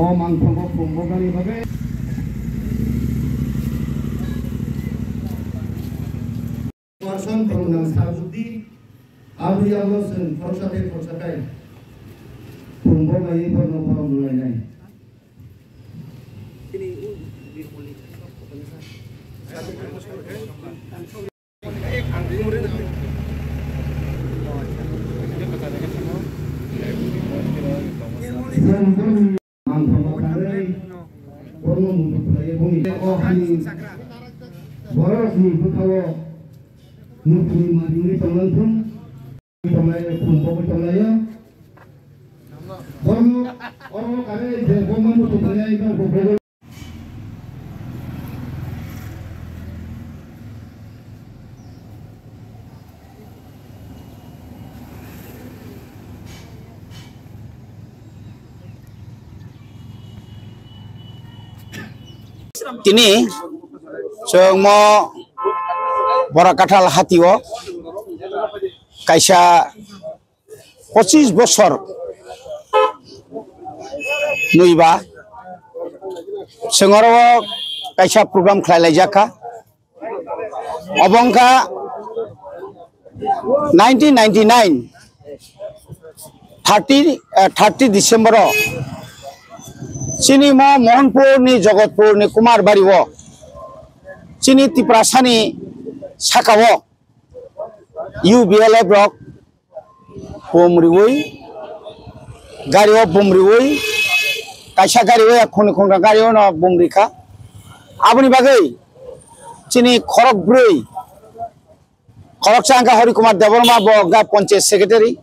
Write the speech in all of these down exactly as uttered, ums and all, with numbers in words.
O mangthongo khumbo gani bagwi. Person khoroknang sa budi, abri abo chwng khoroksa tei khoroksa khe khumbo gaiwi bono borom rwlainai. Ang tongma kharwi, borokno muitu khlaiwi bongni o hani borokni bwkhao muitu manwi tonglang thung. Tonglai, khum pogwi tonglaio. Borokno oro kare je bongma muitu khlaiwi nokho pogwi. Tini chwng mo Borakathal hatio kaisa pochis bosor nwiba chwng oro kaisa program khlai laijak kha. Obo wngkha nineteen ninety-nine, thirty, eh, thirty December o chini mo Mohanpur ni Jogotpur ni Kumarbari o chini Tiprasa ni saka o U B L F rok bum riwi, gari o bum riwi, kaisa gari o khoni khongra gari o no bum rikha. Aboni bagwi chini khorok bwrwi, khoroksa wngkha Hari Kumar Debbarma, bo wngkha Panchayat Secretary.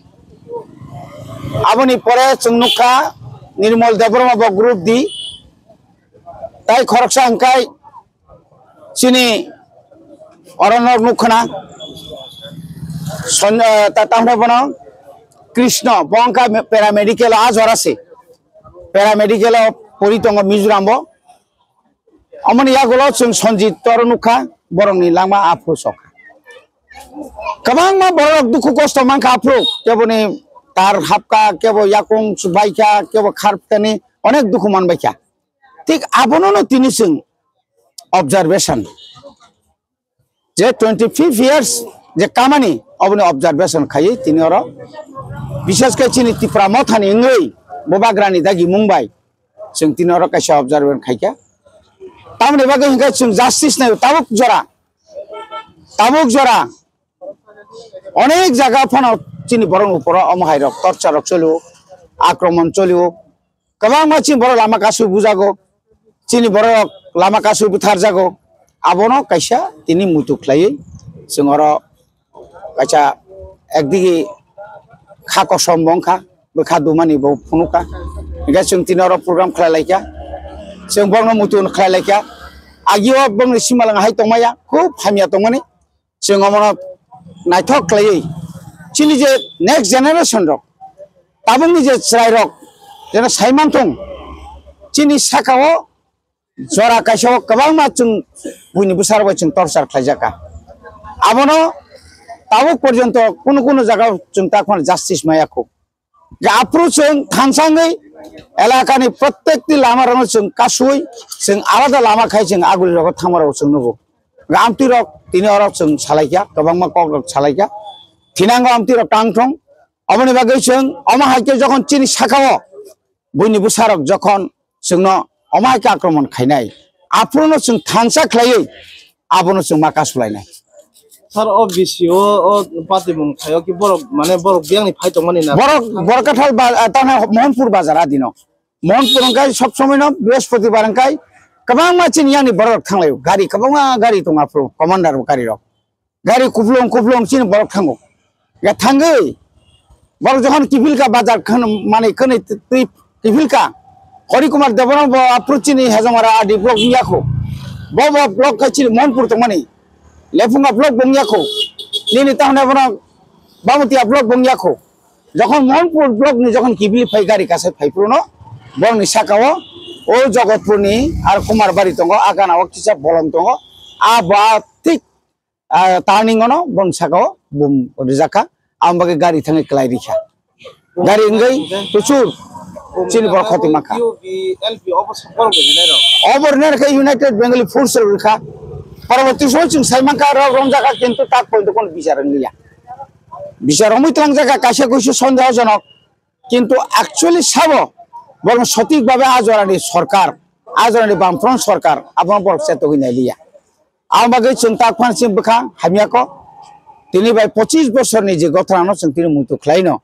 Aboni pore chwng nukha Nirmal Debbarma, bo Group D. Tai khoroksa wngkha chini oro nok nukha na, Son-, eh, ta-, tamni bono Krishna, bo wngkha me-, paramedical o a jora se. Paramedical o pori tongo Mizoram bo. Omoni yagulo chwng Sanjit toro nukha, borokni langma aphuru sok. Kwbangma borok dukhu kosto mankha aphuru, keboni tar hapkha, kebo yakung subaikha, kebo kharpkani, onek dukhu manbaikha. Thik abono no tini chwng observation. Je twenty five years je kamani oboni observation khaiwi tini oro bishesh khe chini Tipra mothani wngwi bubagrani dagi mung bai chwng tini oro kaisa observation khaikha. Tamoni bagwi hwnkhe chwng justice nai tabuk jora, tabuk jora onek jaga phano chini borokni uporo omo hai rok torture rok cholio, akromon cholio. Kwbangma chini borok lama kasu bujago, chini borok lama kasu butharjago, abono kaisa tini muitu khlaiwi chwng oro kaisa ekdigi kha kosom bo wngkha, bwkha dumani bo phunukha, hingkhe chwng tini oro program khlai laikha, chwng borokno muitu khlai laikha, agio borokni simalwng hai tongmaya, khub hamya tongmani. Chwng omono naithok khlaiwi chini je next generation rok, tabukni je chwrairok jeno sai manthung, chini sakao jora kaisa o kwbangma chwng buini bwsarok bai chwng torchar khlaijakha. Abono tabuk porjonto kunu kunu jagao chwng takhwna justice maya kho. Ga aphuru chwng thansa wngwi elakani prottekti lamarokno chwng kasui, chwng alada lama khai chwng aguli rogo thangmarok chwng nugo. Ga amtwi rok tini oro chwng salaikha, kwbangma kok rok salaikha. Thinango amtwi rok tangthong. Oboni bagwi chwng omo hai khe jokhon chini sakao buini bwsarok jokhon chwngno omo hai khe akromon khainai, aphuruno chwng thansa khlaiwi abono chwng ma kasulainai. Sir, o B C O o patimung khaio ki borok, mane, borok biyangni phai tongmani na? Borok, Borkathal ba-, ah, tana Mohanpur bazar adino. Mohanpur wngkai sob somoi no Brihaspatibar wngkai kwbangma chini yani borok thanglaio. Gari kwbangma gari tongo aphuru, commander gari rok. Gari kuplung kuplung chini borok thango. Ya thangwi borok jokhon kiphilka bazar khan mane kwnwi twi kiphilka. Hari Kumar Debbarma bo aphuru chini Hajamara R D block wngya kho. Bo bo block khe chini Mohanpur tongmani. Lephunga block bo wngya kho. Nini tahone bono Bamatia block bo wngya kho. Jokhon Mohanpur block ni jokhon kiphil phai gari kasai phai phuru no borokni sakao o Jogotpur ni ar Kumar Bari tongo, a gana o kisa bolong tongo. A ba thik ah, turning ono boni saka o bum rijak kha, aboni bagwi gari thangwi kwlai rikha. Gari wngwi prochur Chini borok khoti mankha. U B, L P obo support rinai rok. Obo rinai khe United Bengali Force rok rikha. Poroboti somoi chwng sai mankha, rok romjakha, kintu tak poito kono bichar wngliya. Bichar romwi twlangjakha, kaisa kuisu sondehojonok. Kintu actually sabo, borok sotik babe a jorani sorkar, a jorani Bamfront sorkar, abono borok chetogwi nailiya. Ang bagwi chwng tak phan chini bwkha hamya kok. Tini bai pochis bosorni je gothanano chwng tini muitu khlaino.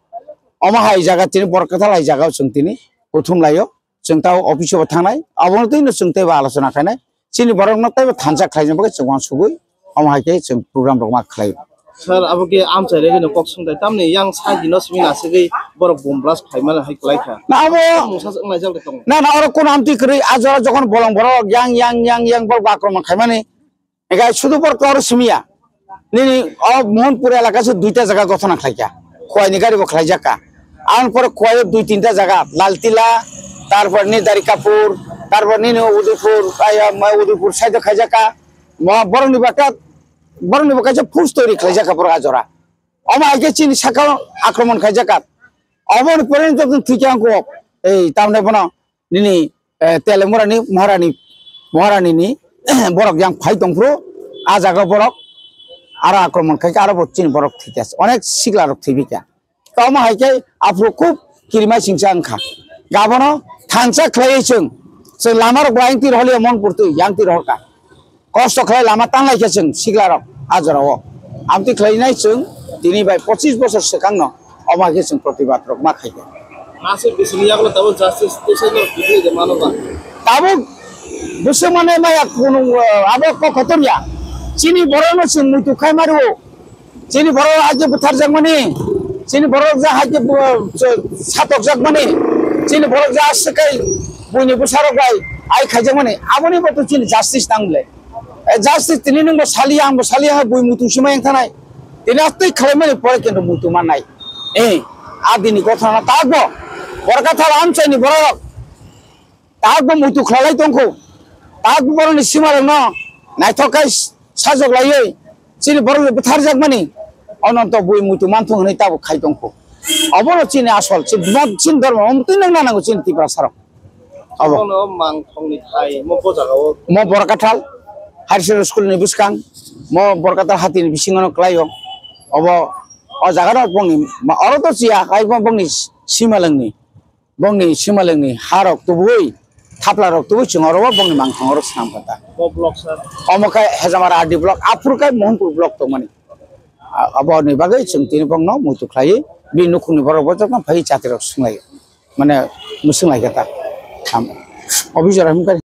Omo hai jaga tini Borkathal hai jagao chwng tini kuthum laio. Chwng tao office o bo thangnai. Abono twino chwng teibo alochona khainai. Chini borokno teibo thansa khlaina bagwi chwng uansugwi omo hai khe chwng program rok ma khlaio. Sir, abo khe amchai regwi no kok sungdai. Tamni yang side no simi nasigwi borok bomb blast khlaimani hai kwlai kha. Na abo Mungsa se wnglaijak de tongo. Na, na, oro kono amtwi kwrwi, a jora jokhon bolong borok yang, yang, yang, yang borok akromon khaimani. Egai sudu borok oro simiya. Nini o Mohanpur elaka se duita jaga gothona khlaikha. Khwai ni gari bo khlaijak kha. Ang pore khwai o dui tinta jaga, Laltila, tarpor ni Darikapur, tarpor nini Udaipur, aya, ma Udaipur side o khaijak kha. Mo borok ni baka, borok ni baka se force toiri khlaijak kha borok a jora. Omo hai khe chini saka akromon khaijak kha. Oboni pore joto thwikhe ang kok. Ei, tamni bono nini, eh, Telemurani Maharani, Maharani ni borok yang phai tongphuru, a jaga borok aro akromon khai kha, aro bo chini borok thwikha. Onek sikla rok thwibikha. Tamo hai khe aphuru khub kirimai singsa wngkha. Gabono thansa khlaiwi chwng, chwng lama rok bai yang tir holi mon purtwi yang tir horkha. Kosto khlai lama tanglai khe chwng sikla rok a jora o. Amtwi khlainai chwng tini bai pochis bosor swkang no omo hai khe chwng protibad rok ma khai kha. Aswk bisini yagulo tabuk justice tei sai no bidhi de mano ba. Tabuk bwswk manai maya kunu, uh, abo kok kotor ya. Chini borok no chwng muitu khai mario. Chini borok haikhe butharjakmani, chini borok ja haikhe bu-, ch-, satokjakmani, chini borok ja aswk khai buini bwsarok bai ai khaijakmani, aboni bo to chini justice nang le. Eh, justice tini nwng bo saliya, ang bo saliya, bui muitu sima yang thanai. Tini astwi khalaimani pore kintu muitu mannai. Eh, a dini gothana tak bo. Borok kathal amchaini borok. Tabuk bo muitu khlai tongkho. Tabuk borokni simarokno naithok khai sajok laiwi chini borokni bwtharjakmani ononto bui muitu manthung hwnwi tabuk khai tongkho. Obono chini asol, chini, chini dhormo, omo twi nang nango chini Tiprasarok. Obo. Obono mangthongni thai, mo bo jagao. Mo Borkathal, Higher Secondary School ni bwskang, mo Borkathal hatini bisingono klaio. Obo, o jaga rok bongni, ma, oro to chiya, hai bo bongni simalengni. Bongni simalengni harok tubui, thaplarok tubui chwng oro o bongni mangthang oro swnam kha ta. Bo block sir. Omo khe Hejamara R D block, aphuru khe Mohanpur block tongmani. A-, aboni bagwi chwng tini bongno muitu khlaiwi, bini nukhungni borok bo jotono phaiwi chatirok swnglaio. Mane mwswng lai kha ta. Am-, officer hwn khe